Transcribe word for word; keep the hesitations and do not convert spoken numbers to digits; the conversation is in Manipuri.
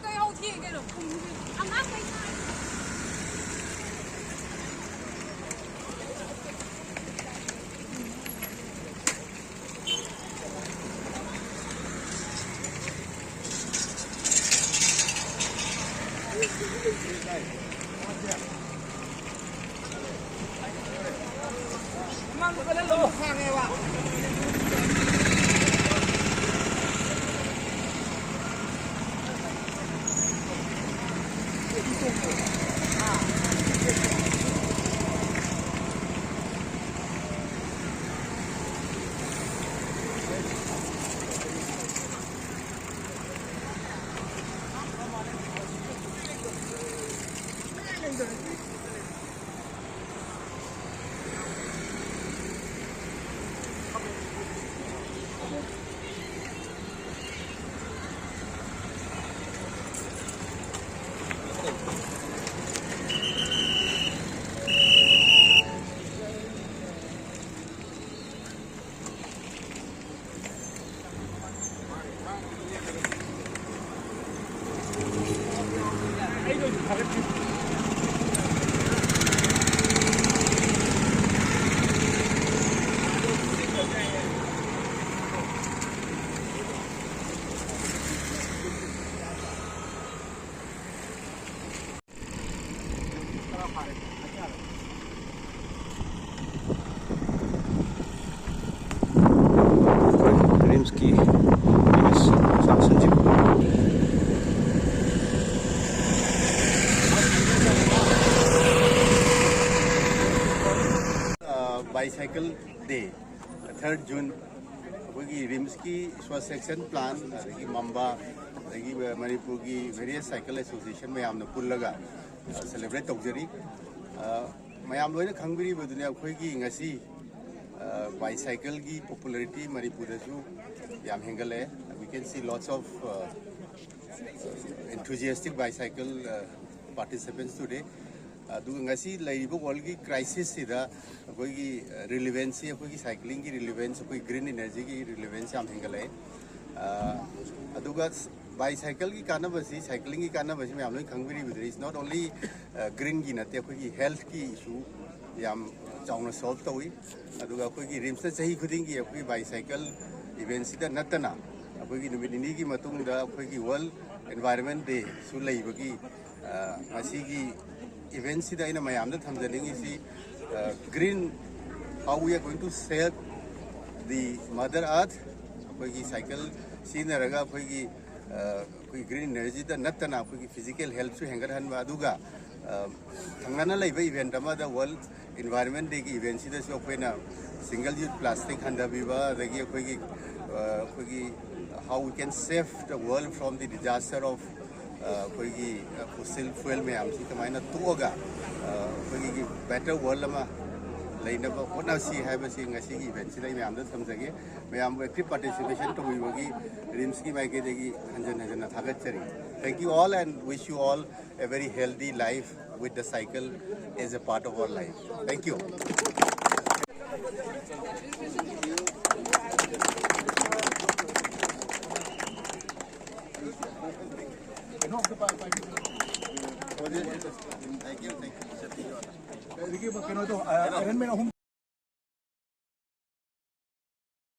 ꯀꯩ ꯍꯧ ꯊꯦꯡꯉꯦ ꯀꯩꯅꯣ ꯄꯨꯡꯁꯦ ꯑꯉꯥꯡꯈꯩ ꯉꯥꯏ ꯔꯤꯝꯁꯀꯤ ꯃꯤꯅꯤꯁ ꯁꯥ ꯁꯟꯖꯤꯕ꯫ Bicycle Day, third June, ꯑꯩꯈꯣꯏꯒꯤ ꯔꯤꯝꯁꯀꯤ ꯁ꯭ꯋꯥꯁ ꯑꯦꯛꯁꯟ ꯄ꯭ꯂꯥꯟ, ꯑꯗꯒꯤ ꯃꯝꯕꯥ, ꯑꯗꯒꯤ ꯃꯅꯤꯄꯨꯔꯒꯤ ꯚꯦꯔꯤꯌꯁ ꯁꯥꯏꯀꯜ ꯑꯦꯁꯣꯁꯤꯌꯦꯁꯟ ꯃꯌꯥꯝꯅ ꯄꯨꯜꯂꯒ ꯁꯦꯂꯦꯕ꯭ꯔꯦꯠ ꯇꯧꯖꯔꯤ꯫ ꯑ, ꯃꯌꯥꯝ ꯂꯣꯏꯅ ꯈꯪꯕꯤꯔꯤꯕꯗꯨꯅꯤ, ꯑꯩꯈꯣꯏꯒꯤ ꯉꯁꯤ, ꯑ, ꯕꯥꯏꯁꯥꯏꯀꯜꯒꯤ ꯄꯣꯄꯨꯂꯔꯤꯇꯤ ꯃꯅꯤꯄꯨꯔꯗꯁꯨ ꯌꯥꯝ ꯍꯦꯟꯒꯠꯂꯛꯑꯦ꯫ We can see lots of, ꯑ, Enthusiastic bicycle participants today. ꯑꯗꯨꯒ ꯉꯁꯤ ꯂꯩꯔꯤꯕ ꯋꯥꯔꯜꯒꯤ ꯀ꯭ꯔꯥꯏꯁꯤꯁꯁꯤꯗ ꯑꯩꯈꯣꯏꯒꯤ ꯔꯤꯂꯤꯚꯦꯟꯁꯁꯤ, ꯑꯩꯈꯣꯏꯒꯤ ꯁꯥꯏꯀ꯭ꯂꯤꯡꯒꯤ ꯔꯤꯂꯤꯚꯦꯟꯁ, ꯑꯩꯈꯣꯏ ꯒ꯭ꯔꯤꯟ ꯏꯅꯔꯖꯤꯒꯤ ꯔꯤꯂꯤꯚꯦꯟꯁ ꯌꯥꯝ ꯍꯦꯟꯒꯠꯂꯛꯑꯦ꯫ ꯑꯗꯨꯒ ꯕꯥꯏꯁꯥꯏꯀꯜꯒꯤ ꯀꯥꯟꯅꯕꯁꯤ, ꯁꯥꯏꯀ꯭ꯂꯤꯡꯒꯤ ꯀꯥꯟꯅꯕꯁꯤ ꯃꯌꯥꯝ ꯂꯣꯏ ꯈꯪꯕꯤꯔꯤꯕꯗꯨꯅꯤ꯫ It's not only ꯒ꯭ꯔꯤꯟꯒꯤ ꯅꯠꯇꯦ, ꯑꯩꯈꯣꯏꯒꯤ ꯍꯦꯜꯠꯀꯤ ꯏꯁꯨ ꯌꯥꯝ ꯆꯥꯎꯅ ꯁꯣꯜꯕ ꯇꯧꯏ꯫ ꯑꯗꯨꯒ ꯑꯩꯈꯣꯏꯒꯤ ꯔꯤꯝꯁꯇ ꯆꯍꯤ ꯈꯨꯗꯤꯡꯒꯤ ꯑꯩꯈꯣꯏꯒꯤ ꯕꯥꯏꯁꯥꯏꯀꯜ ꯏꯚꯦꯟꯁꯤꯗ ꯅꯠꯇꯅ ꯑꯩꯈꯣꯏꯒꯤ ꯅꯨꯃꯤꯠ ꯅꯤꯅꯤꯒꯤ ꯃꯇꯨꯡꯗ ꯑꯩꯈꯣꯏꯒꯤ ꯋꯥꯔꯜ ꯑꯦꯟꯚꯥꯏꯔꯟꯃꯦꯟ ꯗꯦꯁꯨ ꯂꯩꯕꯒꯤ, ꯉꯁꯤꯒꯤ ꯏꯚꯦꯟꯁꯤꯗ ꯑꯩꯅ ꯃꯌꯥꯝꯗ ꯊꯝꯖꯅꯤꯡꯉꯤꯁꯤ, green, how we are going to save the mother earth꯫ ꯑꯩꯈꯣꯏꯒꯤ ꯁꯥꯏꯀꯜ ꯁꯤꯖꯤꯟꯅꯔꯒ ꯑꯩꯈꯣꯏꯒꯤ ꯑꯩꯈꯣꯏ ꯒ꯭ꯔꯤꯟ ꯏꯅꯔꯖꯤꯗ ꯅꯠꯇꯅ ꯑꯩꯈꯣꯏꯒꯤ ꯐꯤꯖꯤꯀꯦꯜ ꯍꯦꯜꯠꯁꯨ ꯍꯦꯟꯒꯠꯍꯟꯕ, ꯑꯗꯨꯒ ꯊꯪꯅꯅ ꯂꯩꯕ ꯏꯚꯦꯟꯠ ꯑꯃꯗ, ꯋꯥꯔꯜ ꯏꯟꯚꯥꯏꯔꯟꯃꯦꯟ ꯗꯦꯒꯤ ꯏꯚꯦꯟꯠꯁꯤꯗꯁꯨ ꯑꯩꯈꯣꯏꯅ ꯁꯤꯡꯒꯜ ꯌꯨꯖ ꯄ꯭ꯂꯥꯁꯇꯤꯛ ꯍꯟꯊꯕꯤꯕ, ꯑꯗꯒꯤ ꯑꯩꯈꯣꯏꯒꯤ ꯑꯩꯈꯣꯏꯒꯤ how we can save the world from the disaster of ꯑꯩꯈꯣꯏꯒꯤ ꯐꯣꯁꯤꯜ ꯐ꯭ꯌꯨꯑꯦꯜ ꯃꯌꯥꯝꯁꯤ ꯀꯃꯥꯏꯅ ꯇꯣꯛꯑꯒ ꯑꯩꯈꯣꯏꯒꯤ ꯕꯦꯇꯔ ꯋꯥꯔꯜ ꯑꯃ ꯂꯩꯅꯕ ꯍꯣꯠꯅꯁꯤ ꯍꯥꯏꯕꯁꯤ ꯉꯁꯤꯒꯤ ꯏꯚꯦꯟꯠꯁꯤꯗ ꯑꯩ ꯃꯌꯥꯝꯗ ꯊꯝꯖꯒꯦ꯫ ꯃꯌꯥꯝꯕꯨ ꯑꯦꯛꯇꯤꯚ ꯄꯥꯔꯇꯤꯁꯤꯄꯦꯁꯟ ꯇꯧꯕꯤꯕꯒꯤ ꯔꯤꯝꯁꯀꯤ ꯃꯥꯏꯀꯩꯗꯒꯤ ꯍꯟꯖꯟ ꯍꯟꯖꯟꯅ ꯊꯥꯒꯠꯆꯔꯤ꯫ Thank you all and wish you all a very healthy life with the cycle as a part of our life. Thank you. Thank you, thank you. ꯑꯗꯒꯤ ꯀꯩꯅꯣꯗꯣ, ꯑꯥꯏꯔꯟ ꯃꯦꯟ ꯑꯍꯨꯝ